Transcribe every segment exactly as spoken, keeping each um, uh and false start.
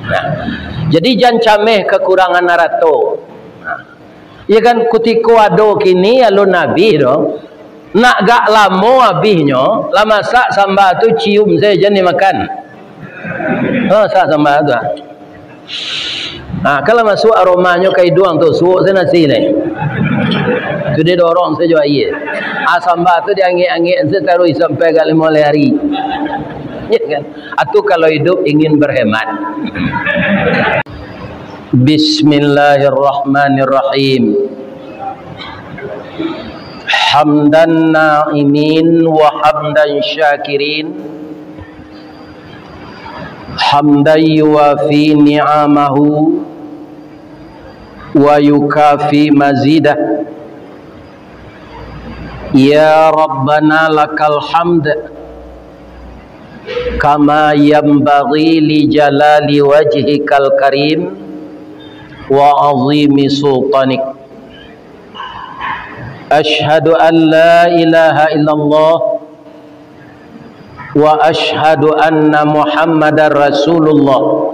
Nah, jadi jan cameh kakurangan arato. Nah, ya kan, kutiko ado kini alun abih tu, nak gak lamo abihnyo, lah masak samba tu cium sajo jan dimakan. Ha, masak samba tu. Ha, kalau masuk aromanyo ka iduang tu, suok se nasi ni. Tu didorong sajo aia. Ah, samba tu diangek-angek se taruih sampai agak limo lai ari. Ya kan? Atau kalau hidup ingin berhemat. Bismillahirrahmanirrahim. Hamdan na'imin wa hamdan syakirin. Hamdan yuwafi ni'amahu wa yukafi mazidah. Ya Rabbana lakal hamd, kama yanbaghi li jalali wajhikal karim wa azimi sultanik. Asyhadu an la ilaha illallah wa asyhadu anna Muhammadar Rasulullah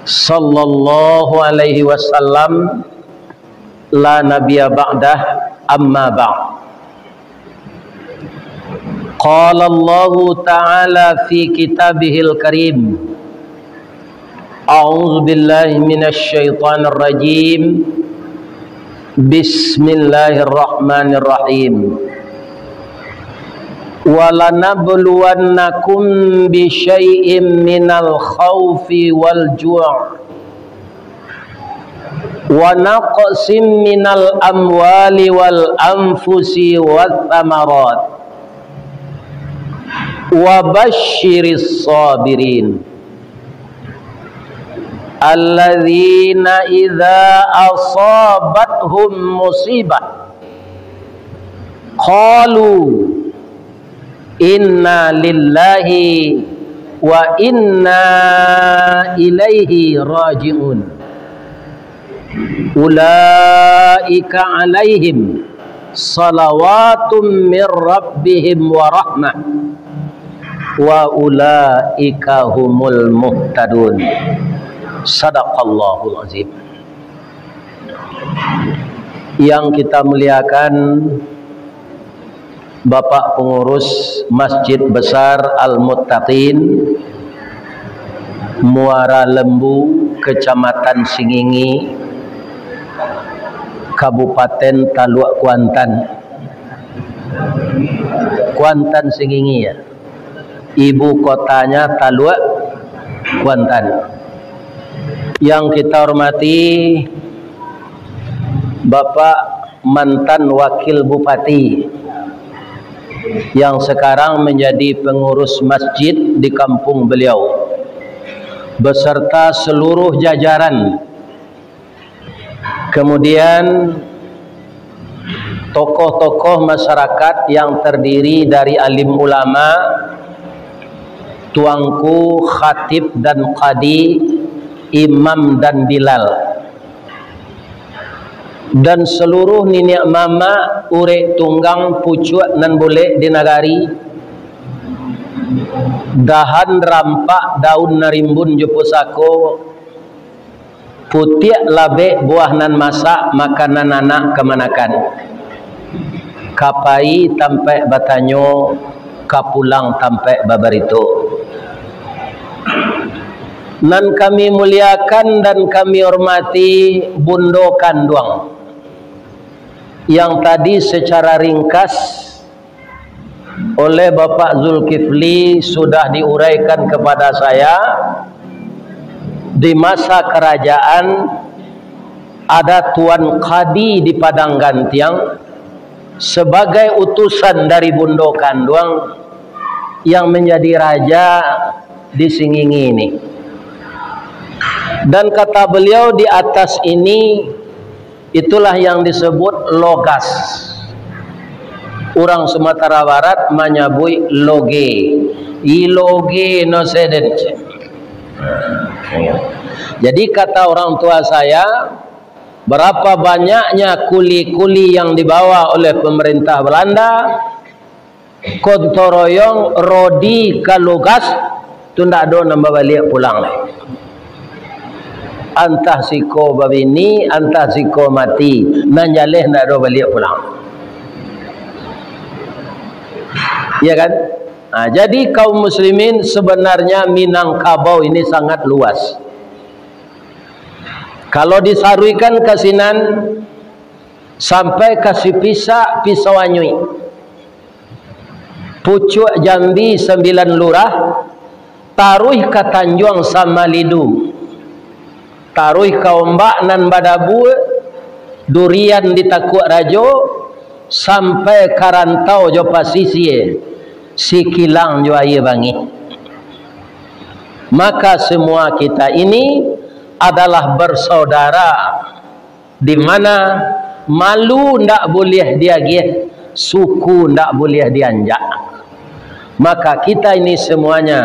sallallahu alaihi wasallam, la nabiyya ba'dah, amma ba'd. Qala Allahu ta'ala fi kitabihil karim, a'udzu billahi minasy syaithanir rajim. Bismillahirrahmanirrahim. Wa lanabluwannakum bi syai'im minal khaufi wal ju', wa naqsim minal amwali wal anfusi wath thamarat. Wa basyiris sabirin. Alladzina idza asabathum musibah, qalu inna lillahi wa inna ilaihi raji'un. Ulaika alaihim salawatum mir rabbihim wa rahmah, wa ulaika humul muhtadun. Sadaqallahul azim. Yang kita muliakan, Bapak Pengurus Masjid Besar Al-Muttaqin, Muara Lembu, Kecamatan Singingi, Kabupaten Taluak Kuantan. Kuantan Singingi, ya. Ibu kotanya Taluak Kuantan. Yang kita hormati Bapak mantan Wakil Bupati yang sekarang menjadi pengurus masjid di kampung beliau, beserta seluruh jajaran. Kemudian, tokoh-tokoh masyarakat yang terdiri dari alim ulama, tuangku, khatib dan qadi, imam dan bilal, dan seluruh niniak mamak, urek tunggang, pucuak nan bulek di nagari, dahan rampak, daun nan rimbun jo pusako, putiak labek buah nan masak, makanan anak kamanakan. Ka pai tampaik batanyo, ka pulang tampaik babarito. Nan kami muliakan dan kami hormati Bundo Kanduang, yang tadi secara ringkas oleh Bapak Zulkifli sudah diuraikan kepada saya, di masa kerajaan ada Tuan Kadi di Padang Gantiang sebagai utusan dari Bundo Kanduang yang menjadi raja di Singingi ini. Dan kata beliau di atas ini, itulah yang disebut logas. Urang Sumatera Barat manyabuik loge. I loge no seden. Jadi kata orang tua saya, berapa banyaknya kuli-kuli yang dibawa oleh pemerintah Belanda, gotong royong, rodi ka logas, tu ndak ado nan babaliak pulang lai. antah siko babini, antah siko mati, nan jaleh ndak ado baliak pulang. Ya kan? Nah, jadi kaum muslimin, sebenarnya Minangkabau ini sangat luas. Kalau disaruikan ka sinan, sampai ka Sipisak, Pisau Anyuik, Pucuak Jambi, Sambilan Lurah, taruih ka Tanjuang Samalidu, taruih ka Ombak nan Badabua, Durian di Takuak Rajo, sampai ka rantau jo pasisia, Sikilang jo Aia Bangih. Maka semua kita ini adalah bersaudara, di mana malu ndak buliah diagiah, suku ndak buliah dianjak. Maka kita ini semuanya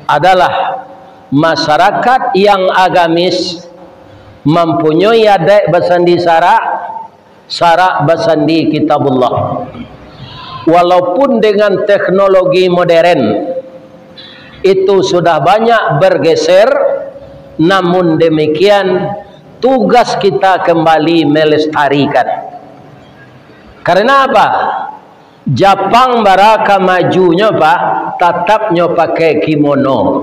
adalah masyarakat yang agamis, mampunyoi adaik basandi sarak, sarak basandi Kitabullah. Walaupun dengan teknologi modern itu sudah banyak bergeser, namun demikian tugas kita kembali melestarikan. Karena apa? Japang bara ka majunyo, Pak, tatap nyo pakai kimono.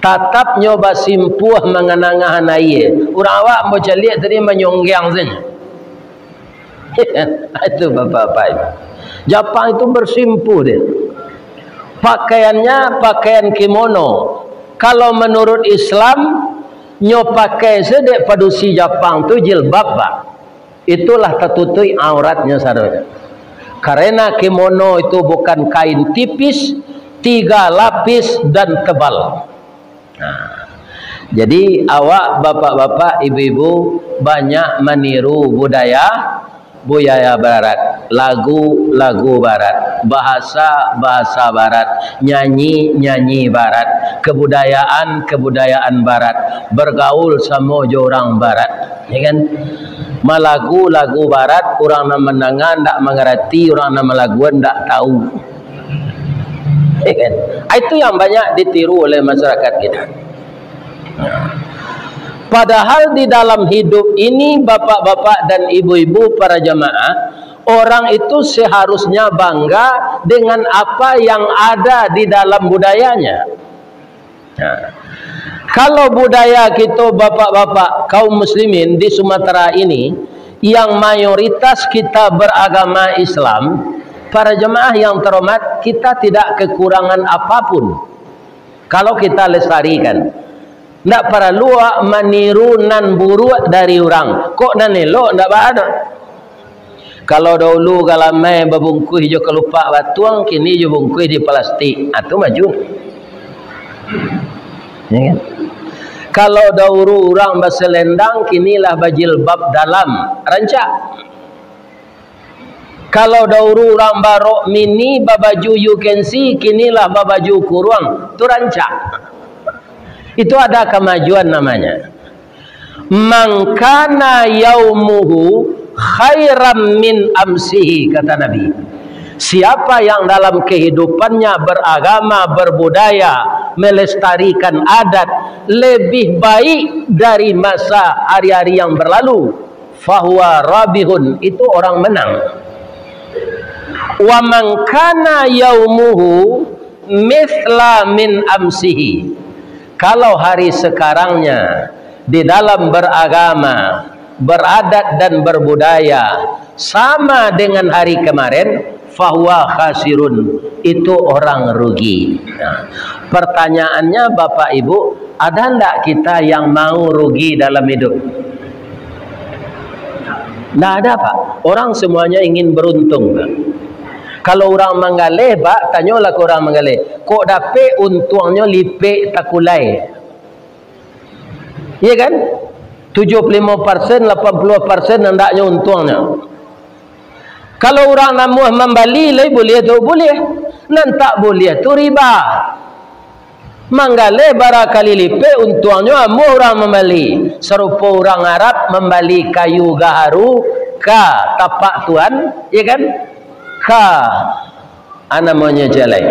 Tatap nyo basimpuah manganangahan aia. Urang awak ambo caliak tadi manyonggiang sajo. Itu bapak-bapak itu. Japang itu bersimpuh dia. Pakaiannya pakaian kimono. Kalau menurut Islam, nyo pakai sajo dek padusi Japang tu jilbab, Pak. Itulah tatutuik auratnyo sadonyo. Karena kimono itu bukan kain tipis, tiga lapis dan tebal. Nah, jadi awak bapak-bapak, ibu-ibu banyak maniru budaya, budaya barat, lagu, lagu barat, bahasa, bahasa barat, nyanyi, nyanyi barat, kebudayaan, kebudayaan barat, bergaul samo jo urang barat. Ya kan? Malagu lagu barat, urang nan mandanga ndak mangarati, urang nan malaguan ndak tahu. Ya kan? Ah, itu yang banyak ditiru oleh masyarakat kita. Padahal di dalam hidup ini, bapak-bapak dan ibu-ibu para jamaah, orang itu seharusnya bangga dengan apa yang ada di dalam budayanya. Nah, kalau budaya kito, bapak-bapak, kaum muslimin di Sumatera ini, yang mayoritas kita beragama Islam, para jemaah yang terhormat, kita tidak kekurangan apapun kalau kita lestarikan. Ndak paralu awak maniru nan buruak dari urang. Kok nan elok ndak baa doh. Kalau dahulu galamai babungkuih jo kalupak batuang, kini jo bungkuih di plastik. Ah, tu maju. Ya kan? Kalau dahulu urang baselendang, kini lah bajilbab dalam, rancak. Kalau dahulu urang barok mini, babaju U K C, kini lah babaju kuruang, tu rancak. Itu ada kemajuan namanya. "Man kana yaumuhu khairan min amsihi," kata Nabi. Siapa yang dalam kehidupannya beragama, berbudaya, melestarikan adat lebih baik dari masa hari-hari yang berlalu, fahuwa rabihun, itu orang menang. "Wa man kana yaumuhu mithla min amsihi," kalau hari sekarangnya di dalam beragama, beradat dan berbudaya sama dengan hari kemarin, fahuwa khasirun, itu orang rugi. Nah, pertanyaannya, Bapak Ibu, ada ndak kita yang mau rugi dalam hidup? Ndak ada, Pak. Orang semuanya ingin beruntung, Pak. Kalau urang manggaleh, Pak, tanyolah ka urang manggaleh, kok dapek untuangnyo lipek takulai? Iya kan? Tujuah puluah limo persen, lapan puluah persen andaknyo untuangnyo. Kalau urang namuah mambali, lai buliah tu? Buliah. Nan tak buliah tu riba. Manggaleh barakali lipek untuangnyo amuah urang mambali. Sarupo urang Arab mambali kayu gaharu ka tapak tuan, ya kan? Ka, a namonyo jalai.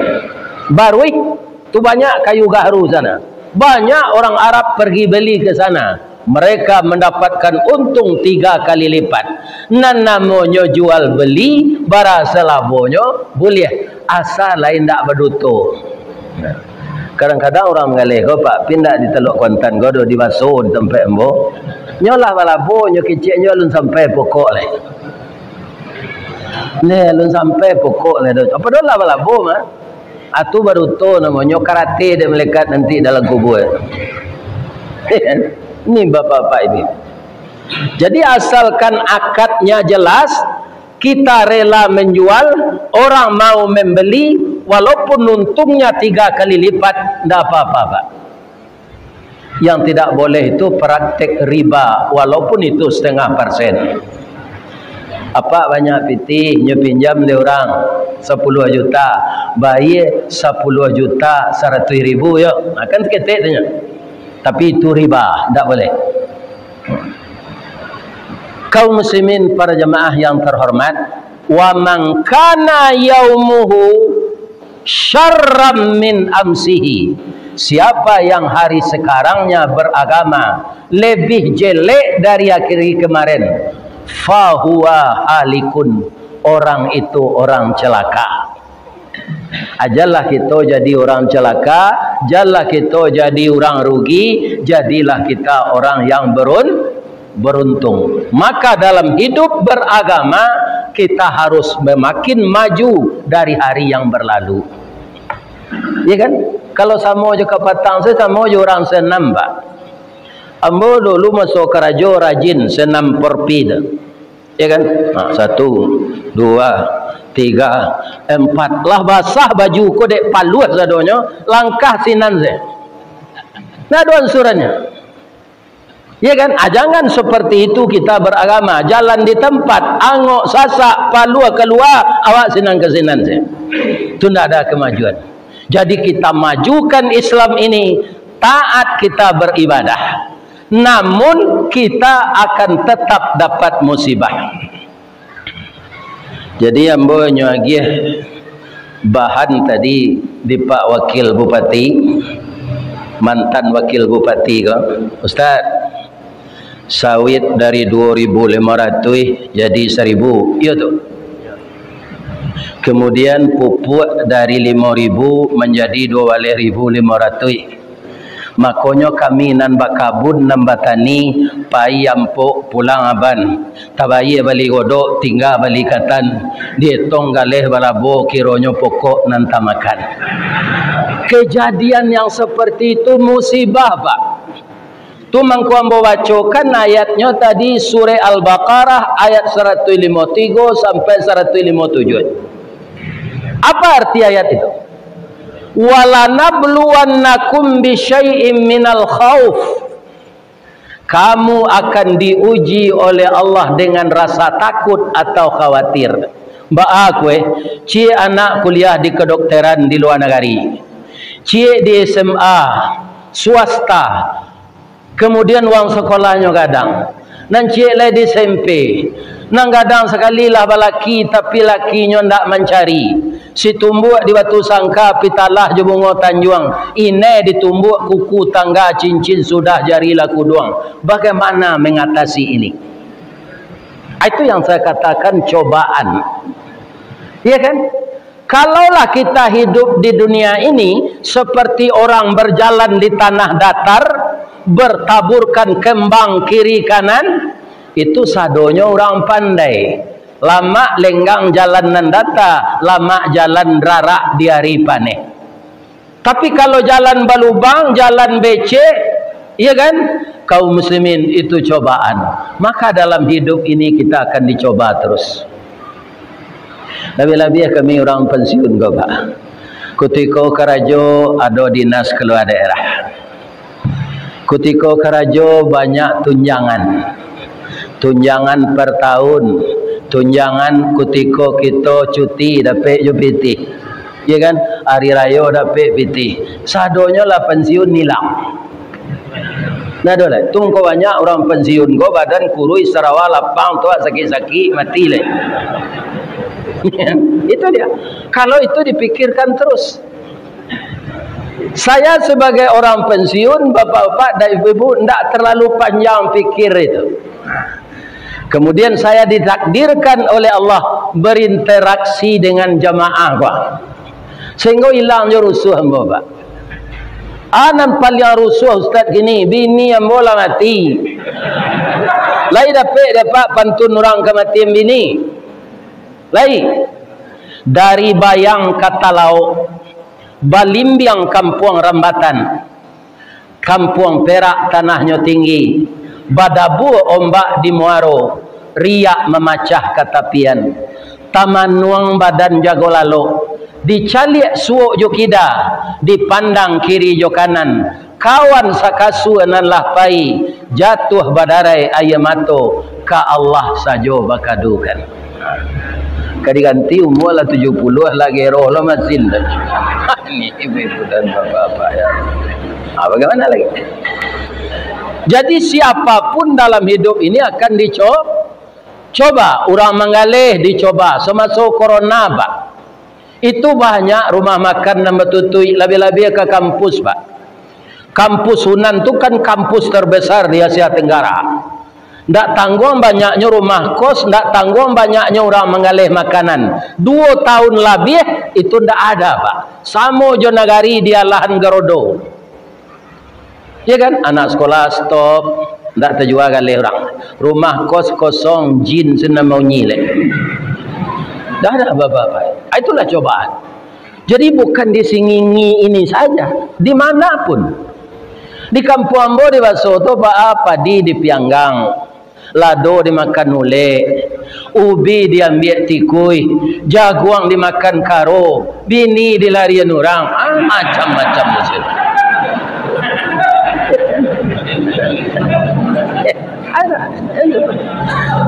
Baruih, tu banyak kayu gaharu sana. Banyak orang Arab pergi beli ke sana. Mereka mendapatkan untung tiga kali lipat. Nan namonyo jual beli, bara salabonyo buliah, asa lai indak baduto. Kadang-kadang urang manggaleh ko, Pak, pindah di Teluk Kuantan ko, do dibaso di tampek ambo. Nyo lah balabo, nyo kecek nyo alun sampai pokok lai. Neh, alun sampai pokok lai do. Apo do lah balabo, mah? Atu baduto namonyo, karate dek malaikat nanti dalam kubur. Ini bapak-bapak ini. Jadi asalkan akadnya jelas, kita rela menjual, orang mau membeli, walaupun untungnya tiga kali lipat, ndak apa-apa, Pak. Yang tidak boleh itu praktek riba, walaupun itu setengah persen. Apak banyak pitih, nyo pinjam dek urang sapuluah juta, bayia sapuluah juta saratuih ribu yo. Ha, kan saketek tu nyo. Tapi itu riba, ndak boleh. Kaum muslimin, para jamaah yang terhormat, wa man kana yaumuhu syarran min amsihi. Siapa yang hari sekarangnya beragama lebih jelek dari hari kemarin, fahuwa halikun, orang itu orang celaka. Ajalah kito jadi urang celaka, janlah kito jadi urang rugi, jadilah kita orang yang berun-, beruntung. Maka dalam hidup beragama, kita harus semakin maju dari hari yang berlalu. Ya kan? Kalau samo jo kapatang, samo jo urang senam, Pak. Ambo dulu maso karajo rajin senam porpi tu. Ya kan? Ha, satu, dua, tiga, empat. Lah basah baju ko dek paluah sadonyo, langkah sinan se. Nah, ado ansurannyo. Ya kan? Ah, jangan seperti itu kita beragama. Jalan di tempat, angok sasak, paluah kalua, awak sinan ka sinan se. Itu ndak ada kemajuan. Jadi kita majukan Islam ini, taat kita beribadah. Namun kita akan tetap dapat musibah. Jadi ambo nyo agiah bahan tadi di Pak Wakil Bupati, mantan Wakil Bupati ko, "Ustaz, sawit dari dua ribu lima ratus jadi seribu, iyo tu? Kemudian pupuk dari lima ribu manjadi dua baleh ribu lima ratus. Makonyo kami nan bakabun, nan batani, pai ampok pulang aban. Tabayia bali godok, tingga bali katan. Dietong galeh balabo, kironyo pokok nan tamakan." Kejadian yang seperti itu musibah, Pak. Tu mangko ambo bacokan ayatnyo tadi, Surah Al-Baqarah ayat saratuih limo tigo sampai saratuih limo tujuah. Apa arti ayat itu? "Walanabluwannakum bisyai'im minal khauf." Kamu akan diuji oleh Allah dengan rasa takut atau khawatir. Baa kue, ciek anak kuliah di kedokteran di luar nagari, ciek di S M A swasta, kemudian uang sekolahnyo gadang. Nan ciek lai di S M P. Nan gadang sakali lah balaki, tapi lakinyo ndak mancari. Situmbuak di Batu Sangka, pitalah jo bungo tanjuang. Inai ditumbuak kuku tangga, cincin sudah jari lah kuduang. Bagaimana mengatasi ini? Itu yang saya katakan cobaan. Iya kan? Kalaulah kita hidup di dunia ini seperti orang berjalan di tanah datar, bertaburkan kembang kiri kanan, itu sadonyo urang pandai. Lamak lenggang jalan nan data, lamak jalan rarak di ari paneh. Tapi kalau jalan balubang, jalan becek, iya kan? Kaum muslimin, itu cobaan. Maka dalam hidup ini kita akan dicoba terus. Labiah-labiah kami urang pensiun ko, Pak. Kutiko karajo ado dinas kalua daerah. Kutiko karajo banyak tunjangan. Tunjangan per tahun, tunjangan kutiko kito cuti dapek jo pitih. Iya kan? Hari rayo dapek pitih. Sadonyo lah pensiun ilang. Nah, ado lah. Tu mangko banyak urang pensiun ko badan kuruih, sarawa lapang, tu sakik-sakik, mati lai. Itu dia. Kalau itu dipikirkan terus. Saya sebagai orang pensiun, bapak-bapak dan ibu-ibu, ndak terlalu panjang pikir itu. Kemudian saya ditakdirkan oleh Allah berinteraksi dengan jamaah, Pak. Sehingga hilang jo rusuh ambo, Pak. Ah, nan paliang rusuh, Ustaz, kini, bini ambo lah mati. Lai dapek dek Pak pantun urang kamatian bini. Lai. Dari Bayang ka Talaok, balimbiang Kampuang Rambatan. Kampuang Perak tanahnyo tinggi, badabua ombak di muaro, riak mamacah ka tapian. Tamanuang badan jago lalok, dicaliak suok jo kida, dipandang kiri jo kanan, kawan sakasua nan lah pai, jatuah badarai aia mato, ka Allah sajo bakadukan. Ka diganti umua lah tujuah puluah, lah geroh lo masin. Ni ibu-ibu dan bapak-bapak, ya. Ah, bagaimana lagi? Jadi, siapapun dalam hidup ini akan dico-, coba. Urang manggaleh dicoba. Samaso corona, Pak, itu banyak rumah makan nan batutuik, labiah-labiah ka kampus, Pak. Kampus Unan tu kan kampus terbesar di Asia Tenggara. Ndak tangguang banyaknyo rumah kos, ndak tangguang banyaknyo urang manggaleh makanan. Duo tahun labiah itu ndak ada, Pak. Samo jo nagari dialahan garodo. Ya kan? Anak sekolah stop, ndak tajua galeh urang. Rumah kos kosong, jin sinan maunyi lek. Ndak ada apa-apa. Ah, itulah cobaan. Jadi, bukan di Singingi ini saja, di mana pun. Di kampuang ambo di Baso tu, Pak, ah, padi dipianggang, lado dimakan ulek, ubi diambiak tikuih, jaguang dimakan karo, bini dilarian urang, ah, macam-macam di situ.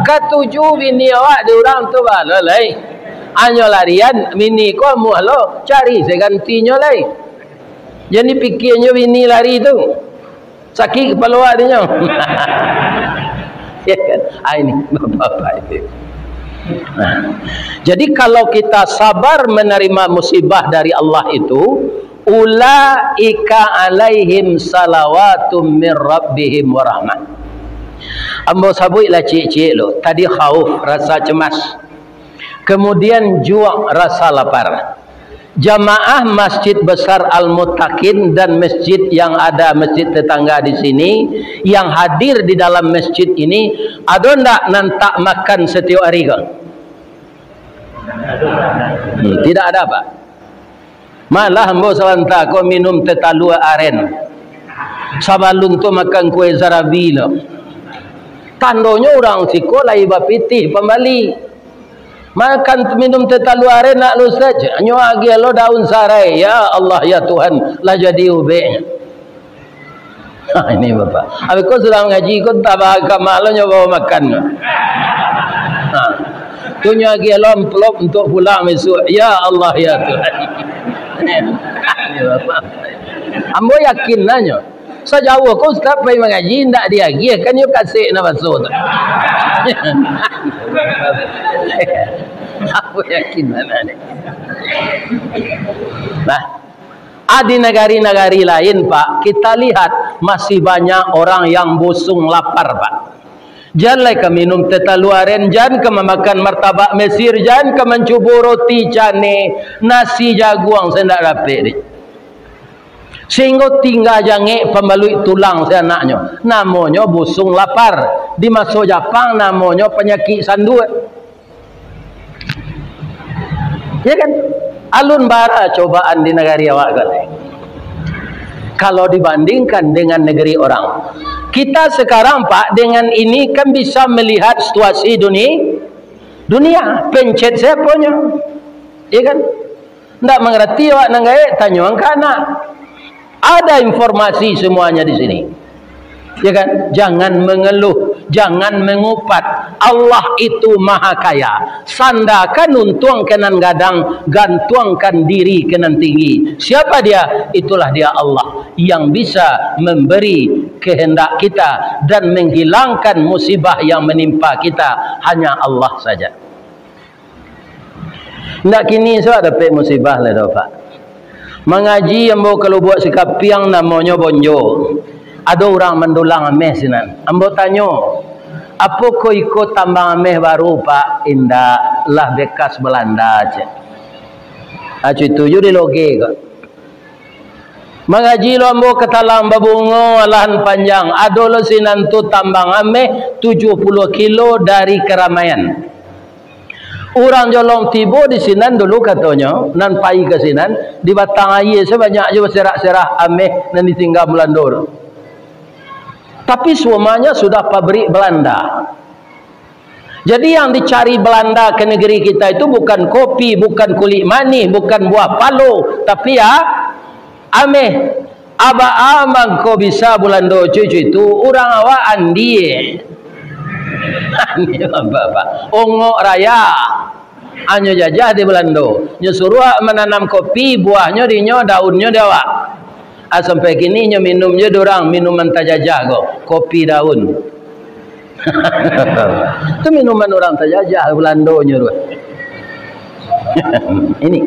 Katuju bini awak di urang tu, balo lai. Anyo larian, bini ko amuah lo, cari se gantinyo lai. Jan dipikianyo bini lari tu. Sakik kapalo awak dinyo. Ya kan? Ah, ini bapak-bapak itu. Nah, jadi kalau kita sabar menerima musibah dari Allah itu, ulaika alaihim salawatum mir rabbihim warahmah. Ambo sabuiklah ciek-ciek lo. Tadi khauf, rasa cemas. Kemudian juak, rasa lapar. Jamaah Masjid Besar Al-Muttaqin dan masjid yang ada, masjid tetangga di sini, yang hadir di dalam masjid ini, ado ndak nan tak makan setiap hari ko? Hmm, tidak ada, Pak. Malah ambo sabanta ko minum teh talua aren. Sabalun tu makan kue sarabi lo. Tandonyo urang siko lai bapitih pambali. Makan tu, minum teh talua aren nak lo, Ustaz. Nyo agiah lo daun sarai. Ya Allah, ya Tuhan, lah jadi ubek. Ha, ini bapak. Abih ko sudah mangaji ko, entah bah ka ma lo nyo bao makan. Ha. Tu nyo agiah lo amplop untuak pulang bisuak. Ya Allah, ya Tuhan. Ini bapak. Ambo yakin lah nyo. Sajauah ko ustaz pai mangaji, indak diagiah, kan iyo kasek nan baso tu. Aku yakin bana ni. Nah, ah, di nagari-nagari lain, Pak, kita lihat masih banyak orang yang busung lapar, Pak. Jan lai ka minum teh talua aren, jan ka mamakan martabak Mesir, jan ka mancubo roti canai, nasi jaguang se indak dapek deh. Sahinggo tingga jangek pambaluik tulang se anaknyo. Namonyo busung lapar. Di maso Japang namonyo panyakik sanduak. Ya kan? Alun bara cobaan di nagari awak ko lai. Kalau dibandingkan dengan negeri orang. Kita sekarang, Pak, dengan ini kan bisa melihat situasi duni-, dunia. Pencet se aponyo. Ya kan? Ndak mangarati awak nan gaek, tanyoan ka anak. Ada informasi semuanya di sini. Ya kan? Jangan mengeluh, jangan mengupat. Allah itu Maha Kaya. Sandakan untuang ka nan gadang, gantuangkan diri ka nan tinggi. Siapa Dia? Itulah Dia Allah yang bisa memberi kehendak kita dan menghilangkan musibah yang menimpa kita. Hanya Allah saja. Ndak kini sudah dapek musibah lai doh, Pak. Mangaji ambo ka Lubuak Sikapiang, namonyo Bonjo. Ado urang mandulang ameh sinan. Ambo tanyo, "Apokoh iko tambang ameh baru, Pak?" "Indak, lah bekas Balanda," cek. Ah, cuitu ju di loge ko. Mangaji lo ambo ka Talang Babungo, alahan panjang. Ado lo sinan tu tambang ameh tujuah puluah kilo dari Keramaian. Urang Jolong tibo di sinan dulu, katonyo, nan pai ka sinan, di Batang Aia sabanyak jo baserak-serak ameh nan ditingga Balando tu. Tapi semuanya sudah pabrik Belanda. Jadi yang dicari Belanda ke negeri kita itu bukan kopi, bukan kulik manih, bukan buah palo, tapi ya ameh. Aba a mangko bisa Bulando cucu itu urang awak andie. Andie apa, Pak? Ongok raya. Anyo jajah di Bulando. Nyo suruah mananam kopi, buahnyo dinyo, daunnyo di awak. Ah, sampai kini nyo minum je durang minuman tajajah ko, kopi daun. Itu minuman urang tajajah Bulandonyo tu. Ini.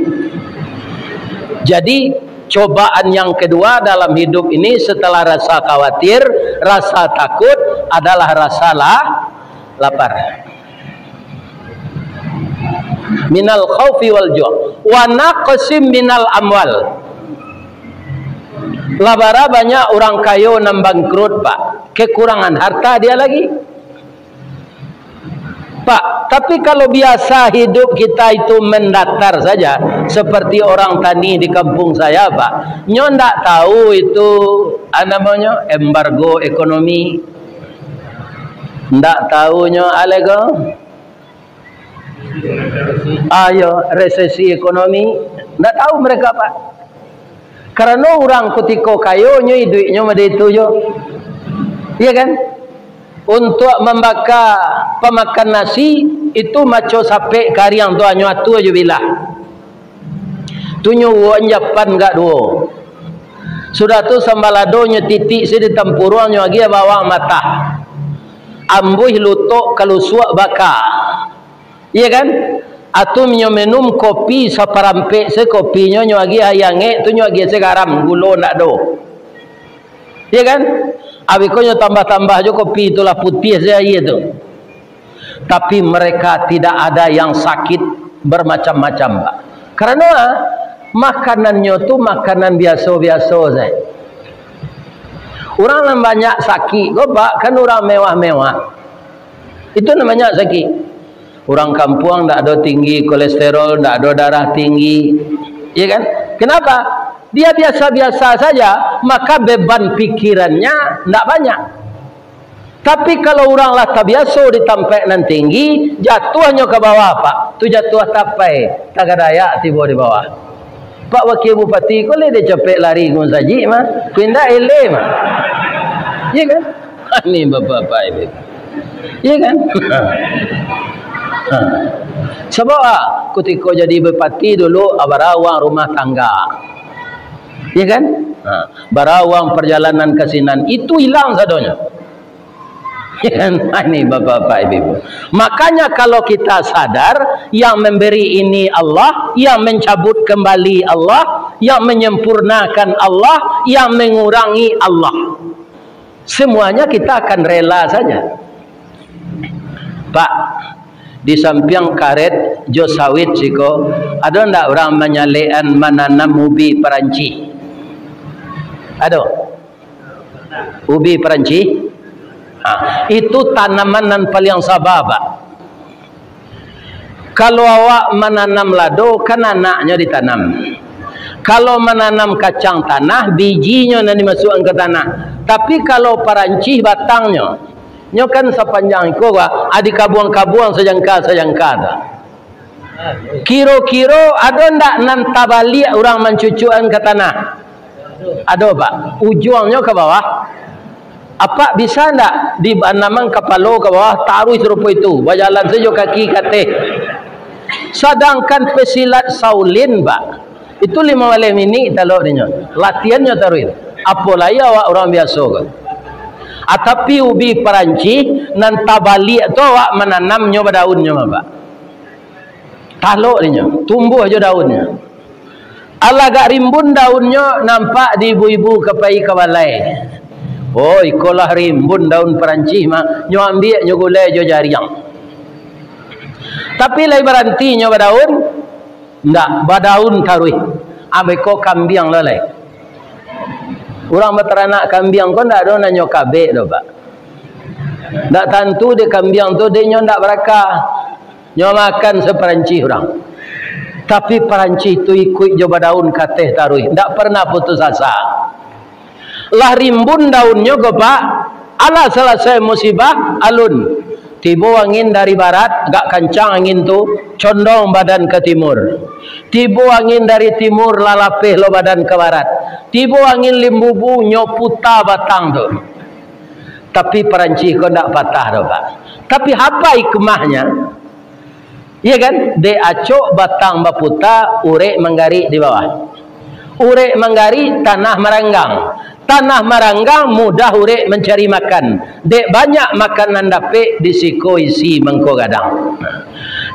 Jadi, cobaan yang kedua dalam hidup ini setelah rasa khawatir, rasa takut adalah rasa la-, lapar. Minal khaufi wal ju'. Wa naqsim minal amwal. Lah bara banyak urang kayo nan bangkrut, Pak. Kekurangan harta dia lagi. Pak, tapi kalau biasa hidup kita itu mendatar saja, seperti orang tani di kampung saya, Pak, nyo ndak tahu itu, ah, namonyo, embargo ekonomi, ndak tahu nyo, alego, ayo, resesi ekonomi, ndak tahu mereka, Pak. Karano urang kutiko kayo nyo iduiknyo mode itu jo. Iya kan? Untuak mambaka pamakan nasi, itu maco sapek kariang tu hanyo atua jo bilah. Tu nyo uwok japan gak duo. Sudah tu sambaladonyo titik se di tampuruang nyo agiah bawang matah. Ambuih lutok kalusuak baka. Iya kan? Atau nyo minum kopi saparampek se kopinyo, nyo agiah aia angek tu, nyo agiah se garam, gulo ndak ado. Iya kan? Abih ko nyo tambah-tambah jo kopi tu lah putiah se aia tu. Tapi mereka tidak ada yang sakit bermacam-macam, Pak. Karano, ah, makanannyo tu makanan biaso-biaso saja. Urang nan banyak sakik ko, Pak, kan urang mewah-mewah. Itu namanya sakik. Urang kampuang ndak ado tinggi kolesterol, ndak ado darah tinggi. Iya kan? Kenapa? Dia biasa-biasa saja, maka beban pikirannya ndak banyak. Tapi kalau urang lah tabiaso di tampek nan tinggi, jatuahnyo ka bawah, Pak. Tu jatuah tapai, tagadayak tibo di bawah. Pak Wakil Bupati ko lai dek capek lari ka musajik mah, ko indak eleh mah. Iya kan? Ni bapak-bapak ini. Iya kan? Ha. Sabab, ah, kutiko jadi bupati dulu, ah, bara uang rumah tangga. Iya kan? Ha. Bara uang perjalanan ka sinan, itu hilang sadonyo. Ini bapak-bapak, ibu-ibu. Makanya kalau kita sadar, yang memberi ini Allah, yang mencabut kembali Allah, yang menyempurnakan Allah, yang mengurangi Allah. Semuanya kita akan rela saja. Pak, di sampiang karet jo sawit siko, ado ndak urang manyalekan mananam ubi Perancis? Ado? Ubi Perancis. Ha, itu tanaman nan paliang saba, Pak. Kalau awak mananam lado, kan anaknyo ditanam. Kalau mananam kacang tanah, bijinyo nan dimasuakkan ka tanah. Tapi kalau Perancis, batangnyo, nyo kan sapanjang iko, Pak, ah, dikabuang-kabuang sajangka-sajangka tu. Kiro-kiro ado ndak nan tabaliak urang mancucuakan ka tanah? Ado, Pak. Ujuangnyo ka bawah. Apak bisa ndak dianamkan kapalo ka bawah, taruih sarupo itu, bajalan sajo kaki ka ateh? Sadangkan pesilat Shaolin, Pak, itu limo baleh minik talok dinyo. Latihannyo taruih. Apo lai awak urang biaso ko? Ah, tapi ubi Perancis nan tabaliak tu awak mananamnyo badaunnyo mah, Pak. Talok dinyo, tumbuah jo daunnyo. Alah agak rimbun daunnyo, nampak di ibu-ibu ka pai ka balai. Oh, iko lah rimbun daun Perancih mah, nyo ambiak nyo gulai jo jariang. Tapi lai baranti nyo badaun, ndak, badaun taruih. Abih ko kambiang lah lai. Urang bataranak kambiang ko ndak ado nanyo kabek doh, Pak. Ndak tantu dek kambiang tu, dek nyo ndak barakah. Nyo makan saparancih urang. Tapi parancih tu ikuik jo badaun kateh taruih, ndak pernah putus asa. Lah rimbun daunnyo ko, Pak, alah salasai musibah, alun. Tibo angin dari barat, agak kancang angin tu, condong badan ka timur. Tibo angin dari timur, lah lapeh lo badan ka barat. Tibo angin limbubu, nyo puta batang tu. Tapi parancih ko ndak patah doh, Pak. Tapi apa hikmahnyo? Iya kan? Dek acok batang baputa, urek manggarik di bawah. Urek manggarik, tanah maranggang. Tanah maranggang, mudah urek mancari makan. Dek banyak makanan dapek, di siko isi mangko gadang.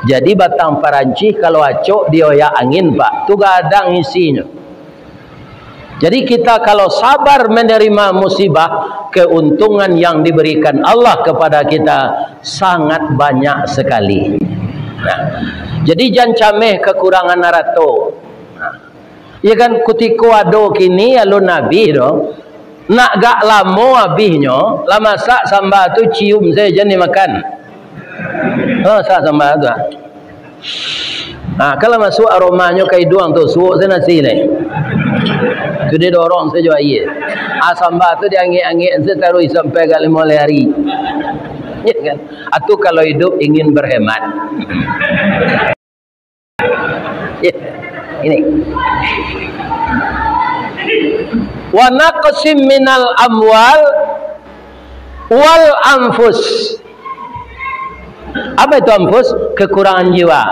Jadi batang parancih kalau acok dioyak angin, Pak, tu gadang isinyo. Jadi kita kalau sabar menerima musibah, keuntungan yang diberikan Allah kepada kita sangat banyak sekali. Nah, jadi jan cameh kekurangan arato. Nah, iya kan, kutiko ado kini alun abih doh. Nak gak lamo abihnyo, lah masak samba tu cium sajo jan dimakan. Ha, masak samba tu, ah. Ha, kalau masuk aromanyo ka iduang tu, suok se nasi lai. Tu didorong sajo aia. Ah, samba tu diangek-angek se taruih sampai agak limo lai ari. Ya kan? Atu kalau hidup ingin berhemat. Ya, ini. Wa naqsim minal amwal wal anfus. Apa itu anfus? Kekurangan jiwa.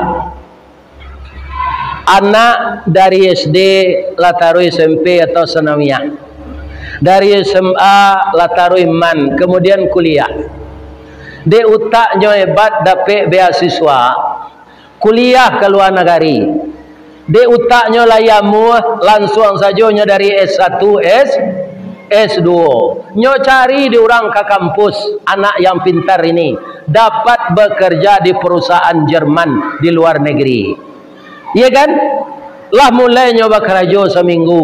Anak dari S D lah taruih S M P atau sanawiyah. Dari S M A lah taruih man, kemudian kuliah. Dek utaknyo hebat dapek beasiswa, kuliah ka lua nagari. Dek utaknyo lai amuah, lansuang sajo nyo dari S satu, S, S dua. Nyo cari di urang ka kampus, anak yang pintar ini dapat bekerja di perusahaan Jerman di luar negeri. Iya kan? Lah mulai nyo bakarajo saminggu.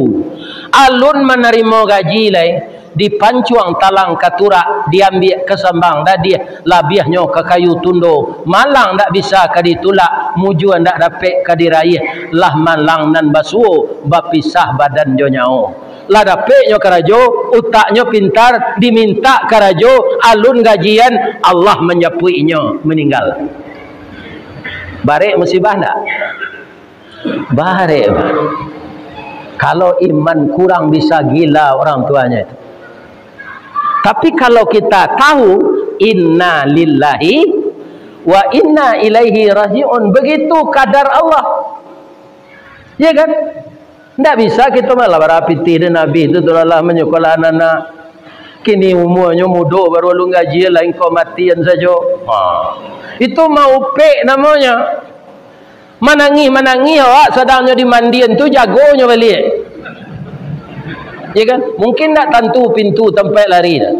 Alun manarimo gaji lai, dipancuang talang ka turak, diambiak ka sambang dadiah, labiahnyo ka kayu tundo, malang ndak bisa ka ditulak, mujua ndak dapek ka diraiah, lah malang nan basuo, bapisah badan jo nyawo. Lah dapeknyo karajo, utaknyo pintar, dimintak karajo, alun gajian, Allah manjapuik inyo, maninggal. Barek musibah ndak? Barek, Pak. Kalau iman kurang, bisa gila orang tuanya itu. Tapi kalau kita tahu, inna lillahi wa inna ilaihi raji'un, begitu kadar Allah. Ya kan? Ndak bisa kito malah barapitih dek Nabi tu, tu lah, lah manyekolah anak-anak. Kini umuanyo mudo, baru alun gaji, lah ingkau matian sajo. Ha. Itu maupek namonyo. Manangih-manangih awak, sadangnyo dimandian tu, jagonyo baliak. Ya kan? Mungkin ndak tantu pintu tampek lari dah.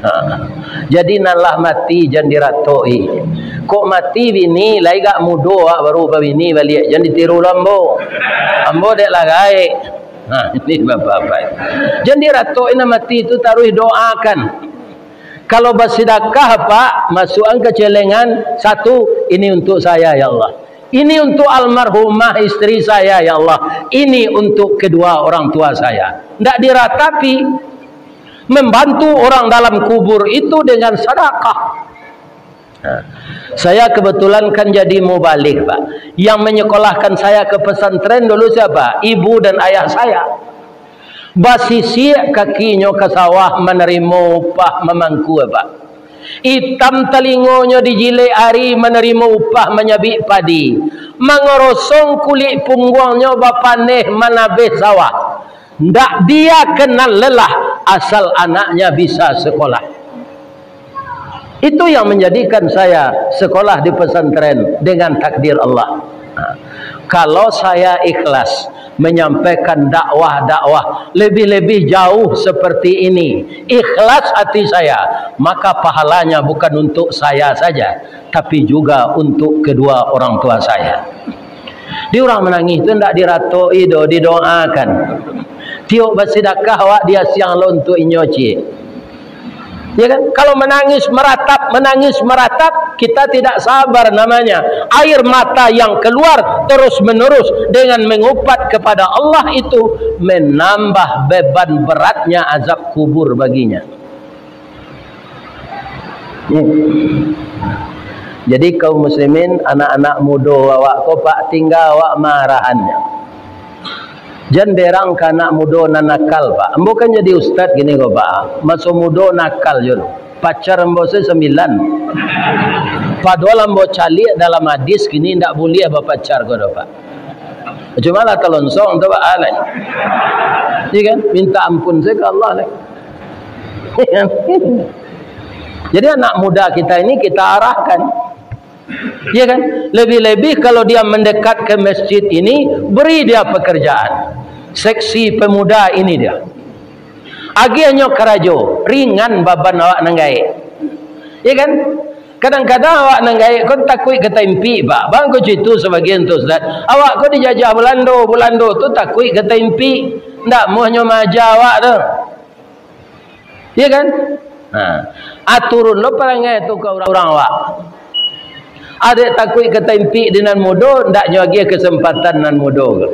Ha. Jadi, nan lah mati jan diratok-i. Kok mati bini, lai gak mudo awak baru babini baliak, jan ditiru lo ambo. Ambo dek lah gaek. Ha, ini bapak-bapak. Jan diratok-i nan mati tu, taruih doakan. Kalau basidakah, Pak, masuakan ka celengan, satu, ini untuk saya, ya Allah. Ini untuk almarhumah istri saya, ya Allah. Ini untuk kedua orang tua saya. Ndak diratapi. Membantu orang dalam kubur itu dengan sadakah. Nah, saya kebetulan kan jadi mubalig, Pak. Yang menyekolahkan saya ke pesantren dulu siapa? Ibu dan ayah saya. Basisiak kakinyo ka sawah manarimo upah mamangkua, Pak. Itam talingonyo dijilek ari manarimo upah manyabik padi. Mangorosong kulik pungguangnyo bapaneh manabeh sawah. Ndak dia kenal lelah asal anaknya bisa sekolah. Itu yang menjadikan saya sekolah di pesantren dengan takdir Allah. Nah, Kalau saya ikhlas menyampaikan dakwah-dakwah lebih-lebih jauh seperti ini, ikhlas hati saya, maka pahalanya bukan untuk saya saja, tapi juga untuk kedua orang tua saya. Di urang manangih tu ndak diratoi doh, didoakan. Tiok basidakah awak diasiang lo untuk inyo ciek. Ya kan? Kalau menangis meratap, menangis meratap, kita tidak sabar namanya. Air mata yang keluar terus-menerus dengan mengupat kepada Allah itu menambah beban beratnya azab kubur baginya. Hmm. Jadi kaum muslimin, anak-anak mudo awak ko, Pak, tingga awak marahannyo. Jan berang ka anak mudo nan nakal, Pak. Ambo kan jadi ustad kini ko, Pak. Maso mudo nakal jo. Pacar ambo se sambilan. Padohal ambo caliak dalam hadis kini ndak buliah bapacar ko doh, Pak. Cuma lah talonsong tu, Pak, alai. Iya kan? Minta ampun saja ke Allah, alai. Jadi anak muda kita ini kita arahkan. Ya kan? Lebih-lebih kalau dia mendekat ke masjid ini, beri dia pekerjaan. Seksi pemuda ini dia. Agiahnyo karajo, ringan baban awak nan gaek. Ya kan? Kadang-kadang awak nan gaek ko takuik ka taimpik, Pak. Bang ko cuitu sabagian tu, Ustaz. Awak ko dijajah Balando, Balando tu takuik ka taimpik. Ndak muahnyo maaja awak tu. Ya kan? Ha. Aturun lo parangai tu ka urang-urang awak. Adek takuik ka taimpik di nan mudo, ndaknyo agiah kesempatan nan mudo.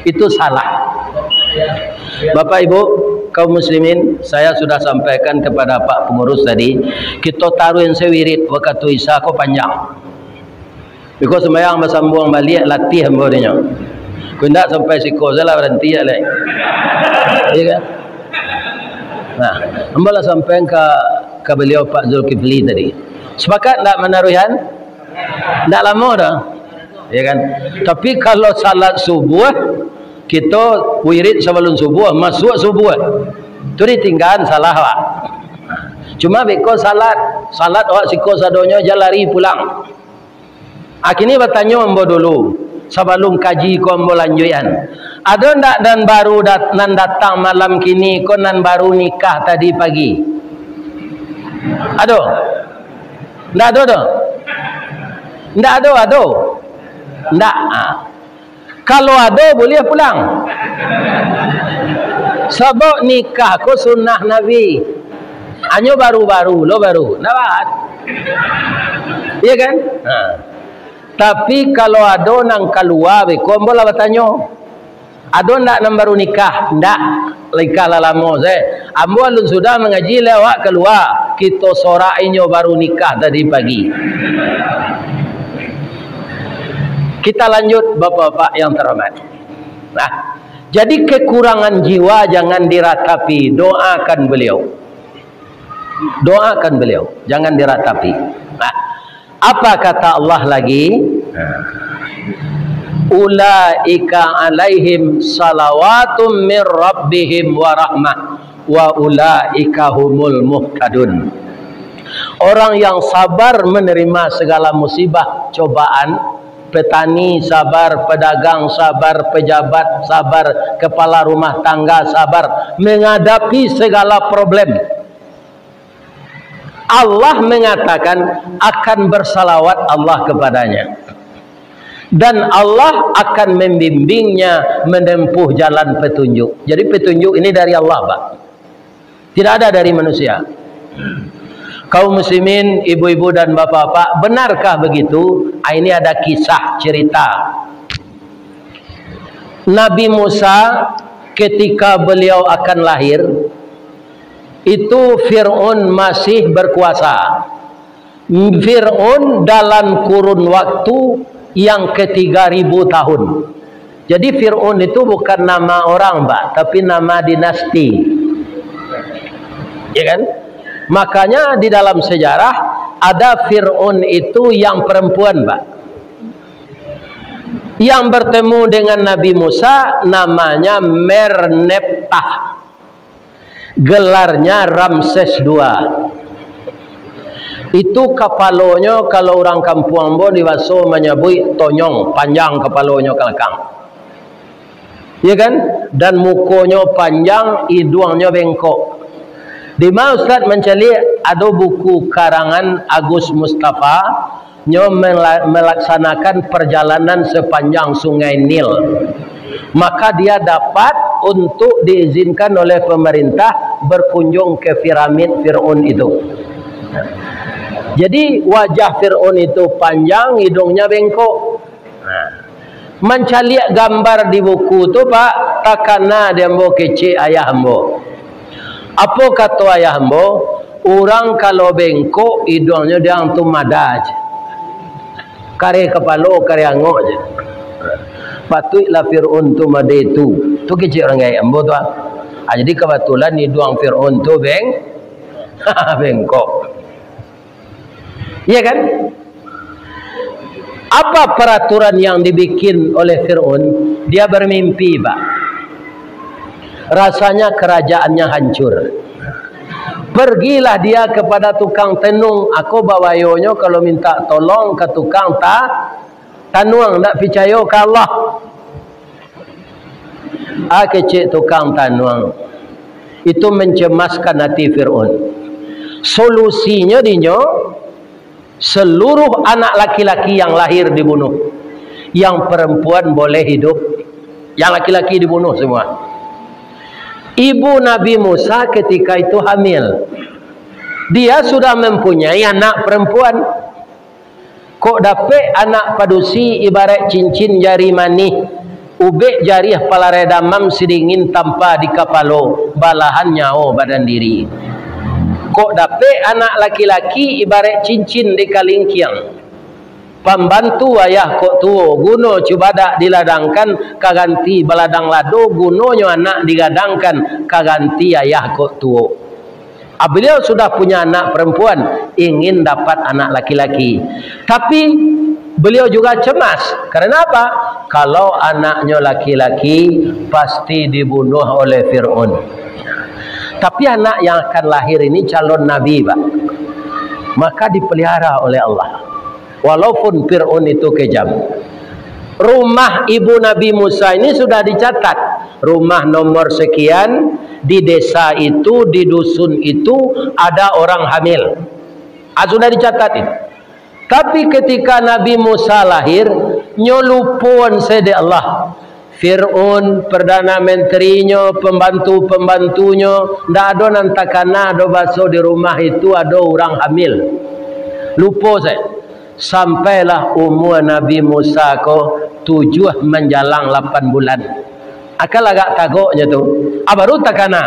Itu salah. Bapak Ibu, kaum muslimin, saya sudah sampaikan kepada Pak Pengurus tadi, kito taruih se wirid wakatu Isya ko panjang. Biko sumbayang basambuang baliak, latiah ambo dinyo. Kok indak sampai siko salah baranti alai. Iya kan? Nah, ambo lah sampaian ka, ka baliau Pak Zulkifli tadi. Sepakat ndak manaruihan? Ndak lamo doh. Ya kan? Tapi kalau salat subuh, kito wirid sabalum subuh, masuak subuh. Tu ditinggaan, salah awak. Cuma beko salat, salat awak siko sadonyo, jan lari pulang. Ah, kini batanyo ambo dulu, sabalum kaji ko ambo lanjuikan. Ado ndak nan baru dat-, nan datang malam kini ko, nan baru nikah tadi pagi? Ado? Ndak ado doh? Ndak ado, ado? Ndak. Ah. Kalau ado, buliah pulang. Sabab nikah ko sunnah Nabi. Hanyo baru-baru lo, baru. Ndak baat. Iya kan? Ha. Tapi kalau ado nan kalua beko, ambo lah batanyo. Ado ndak nan baru nikah? Ndak. Nikah lah lamo se. Ambo alun sudah mangaji, lai awak kalua. Kito sorak inyo baru nikah tadi pagi. Kita lanjut, Bapak-bapak yang terhormat. Nah, jadi kekurangan jiwa jangan diratapi, doakan beliau. Doakan beliau, jangan diratapi. Nah, apa kata Allah lagi? Nah. Ulaika alaihim salawatum mir rabbihim wa rahmah wa ulaika humul muhtadun. Orang yang sabar menerima segala musibah, cobaan, petani sabar, pedagang sabar, pejabat sabar, kepala rumah tangga sabar menghadapi segala problem. Allah mengatakan akan bersalawat Allah kepadanya. Dan Allah akan membimbingnya menempuh jalan petunjuk. Jadi petunjuk ini dari Allah, Pak. Tidak ada dari manusia. Kaum muslimin, ibu-ibu dan bapak-bapak, benarkah begitu? Ah, ini ada kisah cerita. Nabi Musa ketika beliau akan lahir, itu Fir'aun masih berkuasa. Fir'aun dalam kurun waktu yang ketiga ribu tahun. Jadi Fir'aun itu bukan nama orang, Pak, tapi nama dinasti. Ya kan? Makanya di dalam sejarah ada Fir'aun itu yang perempuan, Pak. Yang bertemu dengan Nabi Musa namanya Merneptah. Gelarnya Ramses dua. Itu kapalonyo, kalau urang kampuang ambo di baso manyabuik tonyong, panjang kapalonyo ka balakang. Ya kan? Dan mukonyo panjang, iduangnyo bengkok. Di ma Ustaz mancaliak, ado buku karangan Agus Mustafa, nyo mela-, melaksanakan perjalanan sepanjang Sungai Nil. Maka dia dapat untuk diizinkan oleh pemerintah berkunjung ke piramid Fir'aun itu. Jadi, wajah Fir'aun itu panjang, hidungnya bengkok. Nah, mancaliak gambar di buku tu, Pak, takana di ambo kecek ayah ambo. Apo kato ayah ambo? Urang kalau bengkok, iduangnyo diang tu mada je. Kareh kapalo, kareh angok je. Patuiklah Fir'aun tu mode tu. Tu kecek urang gaek ambo tu, ah. Ah, jadi, kabatulan iduang Fir'aun tu beng-, bengkok. Iya kan? Apa peraturan yang dibikin oleh Fir'aun? Dia bermimpi, Pak. Rasanya kerajaannya hancur. Pergilah dia kepada tukang tenung. Ako babayonyo kalau minta tolong ka tukang ta-, tanuang, ndak picayo ka Allah. Ah, kecek tukang tanuang. Itu mencemaskan hati Fir'aun. Solusinyo dinyo, seluruh anak laki-laki yang lahir dibunuh. Yang perempuan boleh hidup. Yang laki-laki dibunuh semua. Ibu Nabi Musa ketika itu hamil. Dia sudah mempunyai anak perempuan. Kok dapek anak padusi ibarat cincin jari manih, ubek jariah palareh damam sidingin tampa di kapalo, balahan nyawo badan diri. Kok dapek anak laki-laki ibarat cincin di kalingkiang, pambantu ayah kok tuo, guno cubadak diladangkan ka ganti baladang lado, gunonyo anak digadangkan ka ganti ayah kok tuo. Ah, beliau sudah punya anak perempuan, ingin dapat anak laki-laki. Tapi, beliau juga cemas. Karena apa? Kalau anaknyo laki-laki, pasti dibunuh oleh Fir'aun. Tapi anak yang akan lahir ini calon nabi, Pak. Maka dipelihara oleh Allah. Walaupun Fir'aun itu kejam. Rumah ibu Nabi Musa ini sudah dicatat. Rumah nomor sekian, di desa itu, di dusun itu, ada orang hamil. Ah, sudah dicatat itu. Tapi ketika Nabi Musa lahir, nyo lupoan sajo dek Allah. Fir'aun, Perdana Menterinyo, pembantu-pembantunyo, ndak ado nan takana do baso di rumah itu ado urang hamil. Lupo sajo. Sampailah umua Nabi Musa ko tujuah manjalang lapan bulan. Akan agak tagoknyo tu. Ah, baru takana.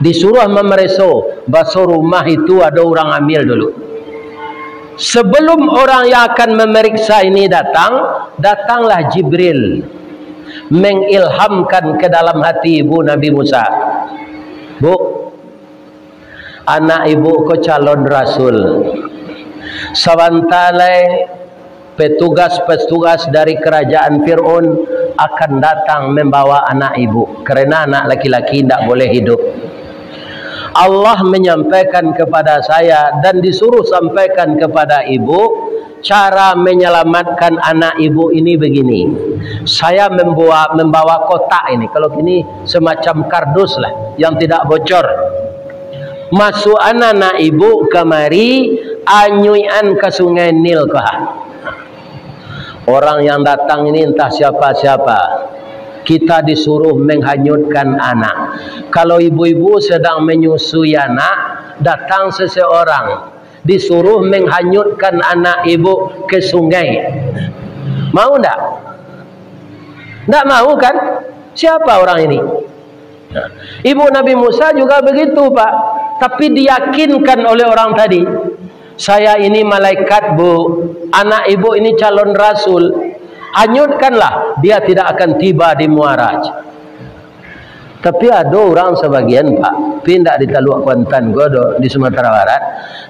Disuruah mamareso, baso rumah itu ado urang hamil dulu. Sebelum orang yang akan memeriksa ini datang, datanglah Jibril mengilhamkan ke dalam hati ibu Nabi Musa. "Bu, anak ibu ko calon rasul. Sabanta lai petugas-petugas dari kerajaan Fir'aun akan datang membawa anak ibu, karena anak laki-laki indak boleh hidup. Allah menyampaikan kepada saya dan disuruh sampaikan kepada ibu, cara menyelamatkan anak ibu ini begini. Saya membuat, membawa kotak ini, kalau kini semacam kardus lah, yang tidak bocor. Masuakan anak ibu kamari, anyuikan ka Sungai Nil ko ha." Orang yang datang ini entah siapa-siapa. Kita disuruh menghanyutkan anak. Kalau ibu-ibu sedang menyusui anak, datang seseorang, disuruh menghanyutkan anak ibu ke sungai. Mau ndak? Ndak mau kan? Siapa orang ini? Ibu Nabi Musa juga begitu, Pak. Tapi diyakinkan oleh orang tadi, "Saya ini malaikat, Bu. Anak ibu ini calon rasul. Hanyutkanlah, dia tidak akan tiba di muara." Tapi ado urang sabagian, Pak, tapi indak di Taluak Kuantan ko do, di Sumatera Barat,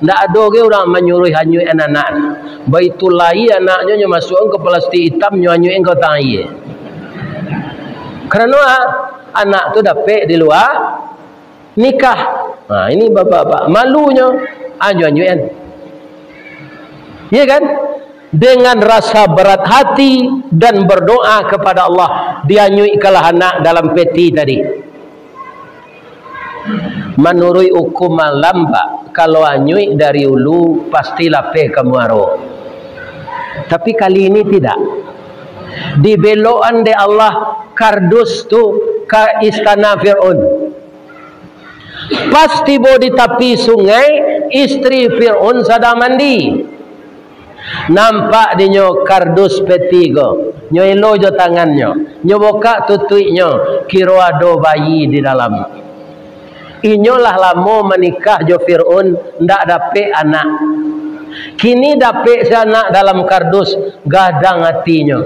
indak ado ge urang manyuruh hanyuikan anak. Baitu lai anaknyo, nyo masuakan ka plastik itam, nyo hanyuikan ka batang aia. Karano, ah, anak tu dapek di lua nikah. Nah, ini bapak-bapak, malunyo. Anyo-anyo kan? Iya kan? Dengan rasa berat hati dan berdoa kepada Allah, dianyuikkanlah anak dalam peti tadi. Manuruik ukum alam, Pak, kalau anyuik dari ulu, pasti lapeh ka muaro. Tapi kali ini tidak. Dibelokan dek Allah kardus tu ka istana Fir'aun. Pas tibo di tapi sungai, istri Fir'aun sadang mandi. Nampak dinyo kardus peti ko, nyo elo jo tangannyo, nyo bukak tutuiknyo, kiro ado bayi di dalam. Inyo lah lamo manikah jo Fir'aun, ndak dapek anak. Kini dapek se anak dalam kardus, gadang atinyo.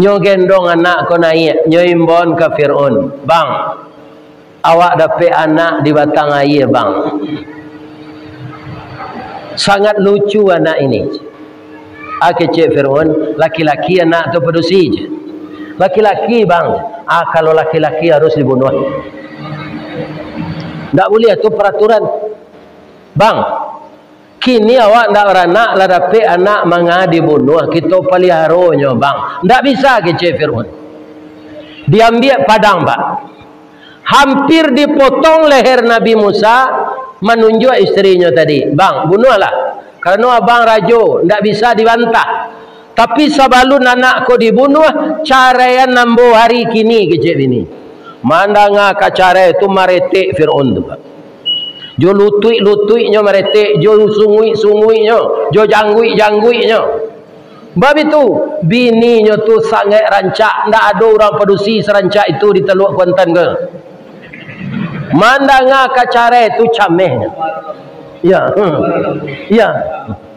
Nyo gendong anak ko naiak, nyo imbon ka Fir'aun, "Bang, awak dapek anak di batang aia, Bang." "Sangat lucu anak ini." Ah, kecek Fir'aun, "Laki-laki anak tu padusi je." "Laki-laki, Bang." "Ah, kalau laki-laki harus dibunuh. Ndak buliah, tu peraturan." "Bang, kini awak ndak baranak, lah dapek anak manga dibunuh, kito paliharonyo, Bang." "Ndak bisa," kecek Fir'aun. Diambiak padang, Pak. Hampir dipotong leher Nabi Musa, manunjuak istrinyo tadi, "Bang, bunuahlah. Karano abang rajo, ndak bisa dibantah. Tapi sabalun anak ko dibunuah, caraian ambo hari kini," kecek bini. Mandanga ka carai tu, maretek Fir'aun tu, Pak. Jo lutuik-lutuiknyo maretek, jo sunguik-sunguiknyo, jo jangguik-jangguiknyo. Bab itu, bininyo tu sangaik rancak, ndak ado urang padusi sarancak itu di Taluak Kuantan ko. Mandanga ka carai tu camehnyo. Ya, hmm. Ya,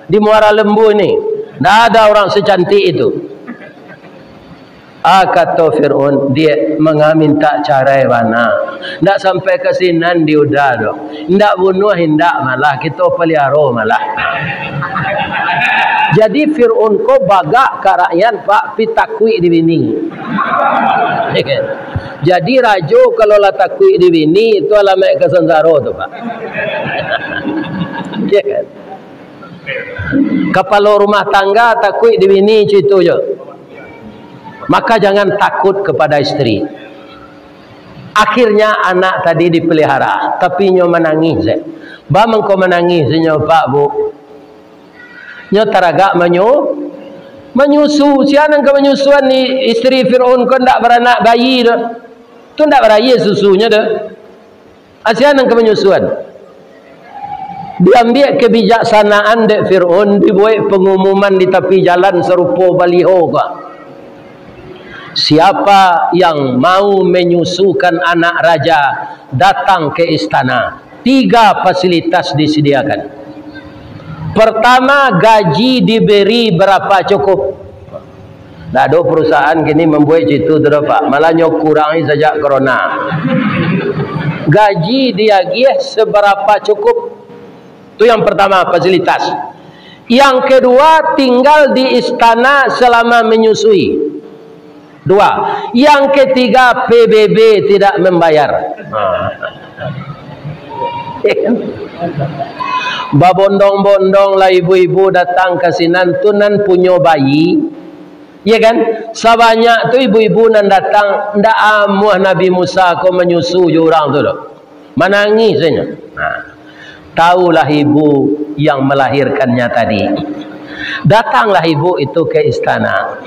di Muara Lembu ni, ndak ada orang secantik itu. Ah, kato Fir'aun, "Diak, manga mintak carai bana. Ndak sampai ka sinan di uda doh. Indak bunuah indak malah, kito paliaro malah." Jadi Fir'aun ko bagak ka rakyat, Pak, pi takuik di bini. Jadi rajo kalau lah takuik di bini, itu alamaik ka sansaro tu, Pak. Ya kan? Kapalo rumah tangga takuik di bini, cuito jo. Maka jangan takut kepada istri. Akhirnya anak tadi dipelihara, tapi nyo manangih se. Ba mangko manangih se nyo, Pak, Bu? Nyo taragak manyu-, manyusu. Sia nan ka manyusuan ni, istri Fir'aun ko ndak baranak bayi doh. Tu ndak baraia susunyo doh. Sia nan ka manyusuan. Diambiak kebijaksanaan dek Fir'aun, dibuek pengumuman di tapi jalan sarupo baliho ka. Siapa yang mau menyusukan anak raja, datang ke istana. Tiga fasilitas disediakan. Pertama, gaji diberi berapa cukup. Ndak ado perusahaan kini mambuek cito tu doh, Pak. Malah nyo kurangi sajak corona. Gaji diagiah seberapa cukup. Tu yang pertama, fasilitas. Yang kedua, tinggal di istana selama menyusui. Dua. Yang ketiga, P B B tidak membayar. Ha. Babondong-bondong lah ibu-ibu datang ka sinan tu nan punyo bayi. Ya kan? Sabanyak tu ibu-ibu nan datang, ndak amuah Nabi Musa ko manyusu jo urang tu doh. Manangih sajo. Nah, tahulah ibu yang melahirkannya tadi. Datanglah ibu itu ke istana.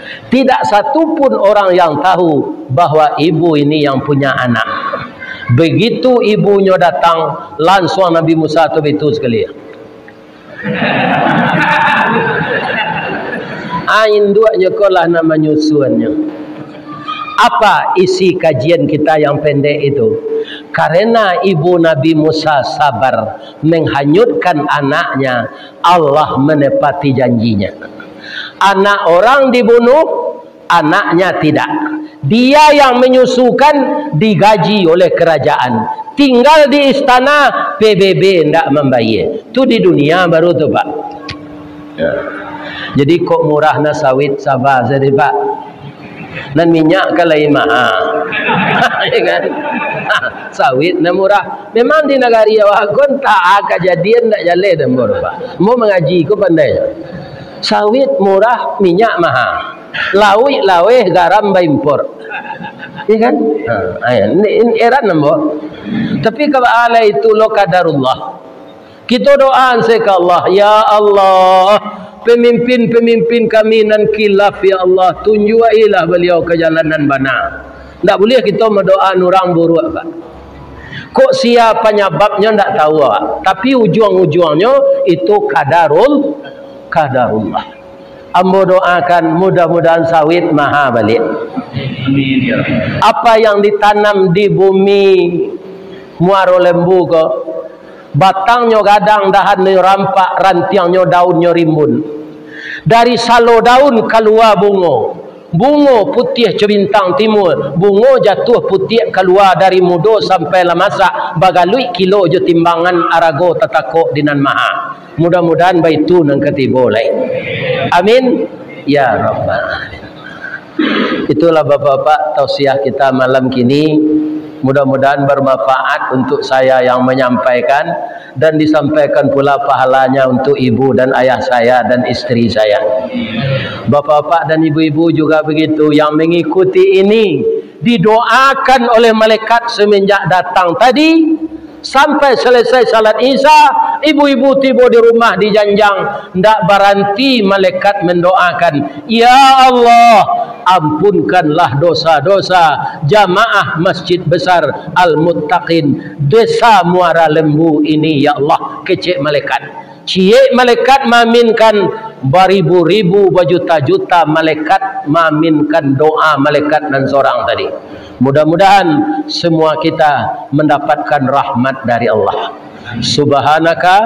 Tidak satu pun orang yang tahu bahwa ibu ini yang punya anak. Begitu ibunyo datang, lansuang Nabi Musa tu bitu sakali. Ah, induaknyo ko lah nan manyusuannyo. Apa isi kajian kita yang pendek itu? Karena ibu Nabi Musa sabar menghanyutkan anaknya, Allah menepati janjinya. Anak orang dibunuh, anaknya tidak. Dia yang menyusukan, digaji oleh kerajaan. Tinggal di istana, P B B ndak mambayar. Tu di dunia baru tu, Pak. Ya. Jadi kok murah na sawit, sabar saja, Pak. Nan minyak kan lain maha. Ya kan? Sawit nan murah. Memang di nagari awak ko antah kajadian ndak jaleh dan ambo tu, Pak. Ambo mangaji ko pandai. Sawit murah, minyak maha. Lauik laweh, garam baimpor. Ya kan? Ha, ayo. Ini, ini heran ambo. Tapi kalau alai itu lo kadarullah. Kito doa se ka Allah, "Ya Allah, pemimpin-pemimpin kami nan kilaf, ya Allah, tunjuakilah baliau ka jalan nan bana." Ndak buliah kito madoa urang buruak, Pak. Kok sia panyababnyo ndak tahu awak, tapi ujuang-ujuangnyo itu kadarul-, kadarullah. Ambo doakan mudah-mudahan sawit maha baliak. Amin, ya Rabbal. Apa yang ditanam di bumi Muaro Lembu ko, batangnyo gadang, dahannyo rampak, rantiangnyo daunnyo rimbun. Dari salo daun kalua bungo. Bungo putiah co bintang timua, bungo jatuah putiak kalua dari mudo sampai lah masak, bagaluik kilo jo timbangan arago tatakok di nan maha. Mudah-mudahan baitu nan katibo lai. Amin. Ya Rabbal Alamin. Itulah Bapak-bapak tausiah kita malam kini. Mudah-mudahan bermanfaat untuk saya yang menyampaikan dan disampaikan pula pahalanya untuk ibu dan ayah saya dan isteri saya. Bapak-bapak dan ibu-ibu juga begitu, yang mengikuti ini didoakan oleh malaikat semenjak datang tadi sampai selesai salat Isya, ibu-ibu tibo di rumah dijanjang, ndak baranti malaikat mendoakan, "Ya Allah, ampunkanlah dosa-dosa jamaah Masjid Besar Al-Muttaqin Desa Muara Lembu ini, ya Allah," kecek malaikat. Ciek malaikat maaminkan, baribu-ribu, bajuta-juta malaikat maaminkan doa malaikat nan sorang tadi. Mudah-mudahan semua kita mendapatkan rahmat dari Allah. Subhanaka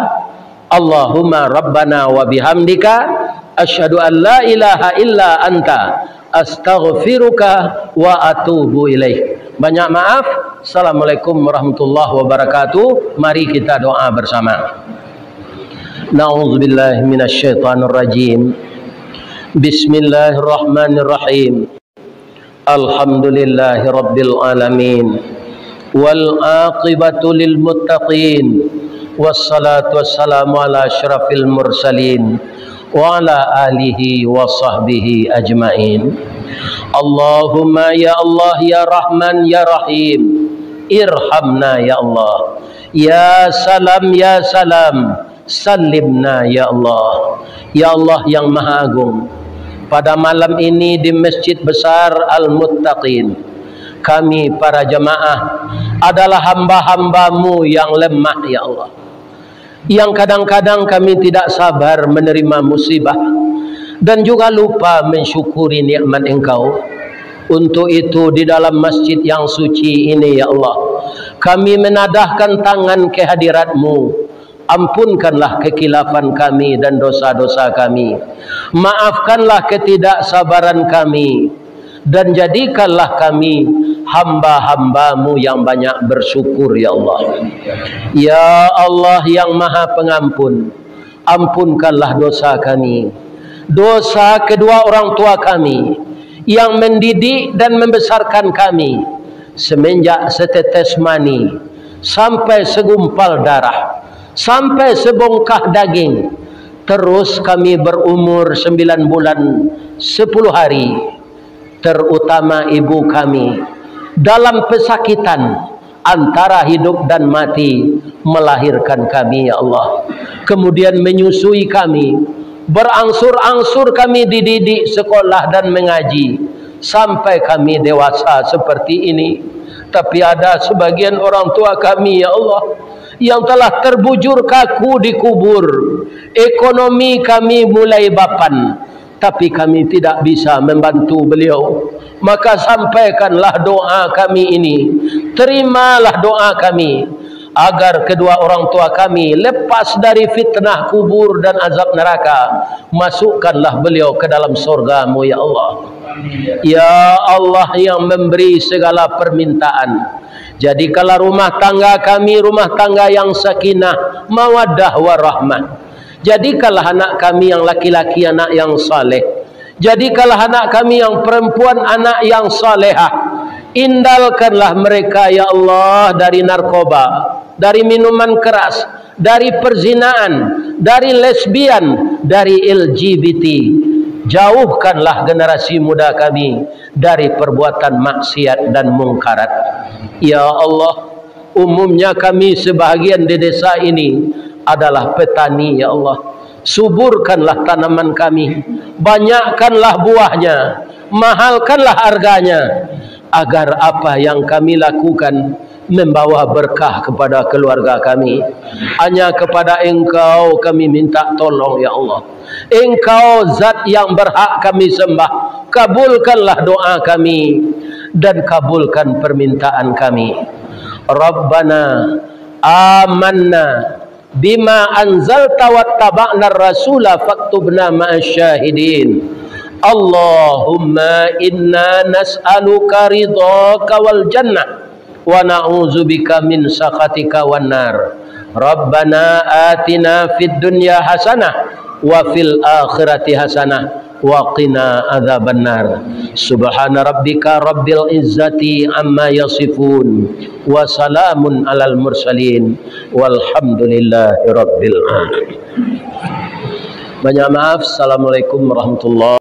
Allahumma Rabbana wa bihamdika, asyhadu an la ilaha illa anta, astaghfiruka wa atubu ilaik. Banyak maaf. Assalamualaikum warahmatullahi wabarakatuh. Mari kita doa bersama. Na'udzubillahi minasyaitonirrajim. Bismillahirrahmanirrahim. Alhamdulillahirabbil alamin. Wal aqibatu lil muttaqin. Wassalatu wassalamu ala asyrafil mursalin wa ala alihi wa sahbihi ajmain. Allahumma ya Allah, ya Rahman, ya Rahim, irhamna ya Allah. Ya Salam, ya Salam, salimna ya Allah. Ya Allah yang Maha Agung, pada malam ini di Masjid Besar Al-Muttaqin, kami para jamaah adalah hamba-hamba-Mu yang lemah, ya Allah, yang kadang-kadang kami tidak sabar menerima musibah dan juga lupa mensyukuri nikmat Engkau. Untuk itu, di dalam masjid yang suci ini, ya Allah, kami menadahkan tangan ke hadirat-Mu. Ampunkanlah kekhilafan kami dan dosa-dosa kami. Maafkanlah ketidaksabaran kami. Dan jadikanlah kami hamba-hamba-Mu yang banyak bersyukur, ya Allah. Ya Allah yang Maha Pengampun, ampunkanlah dosa kami, dosa kedua orang tua kami, yang mendidik dan membesarkan kami, semenjak setetes mani, sampai segumpal darah, sampai sebongkah daging, terus kami berumur sembilan bulan sepuluh hari, terutama ibu kami, dalam pesakitan antara hidup dan mati, melahirkan kami, ya Allah. Kemudian menyusui kami, berangsur-angsur kami dididik sekolah dan mengaji, sampai kami dewasa seperti ini. Tapi ada sebagian orang tua kami, ya Allah, yang telah terbujur kaku di kubur. Ekonomi kami mulai bapan, tapi kami tidak bisa membantu beliau. Maka sampaikanlah doa kami ini. Terimalah doa kami, agar kedua orang tua kami lepas dari fitnah kubur dan azab neraka. Masukkanlah beliau ke dalam sorga-Mu, ya Allah. Ya Allah yang memberi segala permintaan, jadikanlah rumah tangga kami rumah tangga yang sakinah, mawaddah, warahmah. Jadikanlah anak kami yang laki-laki anak yang saleh, Jadikanlah anak kami yang perempuan anak yang salehah. Indalkanlah mereka, ya Allah, dari narkoba, dari minuman keras, dari perzinaan, dari lesbian, dari L G B T. Jauhkanlah generasi muda kami dari perbuatan maksiat dan mungkarat. Ya Allah, umumnya kami sebahagian di desa ini adalah petani, ya Allah. Suburkanlah tanaman kami, banyakkanlah buahnya, mahalkanlah harganya, agar apa yang kami lakukan membawa berkah kepada keluarga kami. Hanya kepada Engkau kami minta tolong, ya Allah. Engkau zat yang berhak kami sembah. Kabulkanlah doa kami dan kabulkan permintaan kami. Rabbana amanna bima anzalta wattaba'nar rasula faktubna ma'asy syahidin. Allahumma inna nas'aluka ridhaka wal jannah wa na'udzubika min sakhatika wan nar. Rabbana atina fid dunya hasanah wa fil akhirati hasanah wa qina adzabannar. Subhana rabbika rabbil izzati amma yasifun, wa salamun alal mursalin, walhamdulillahi rabbil alamin. Banyak maaf. Assalamualaikum warahmatullahi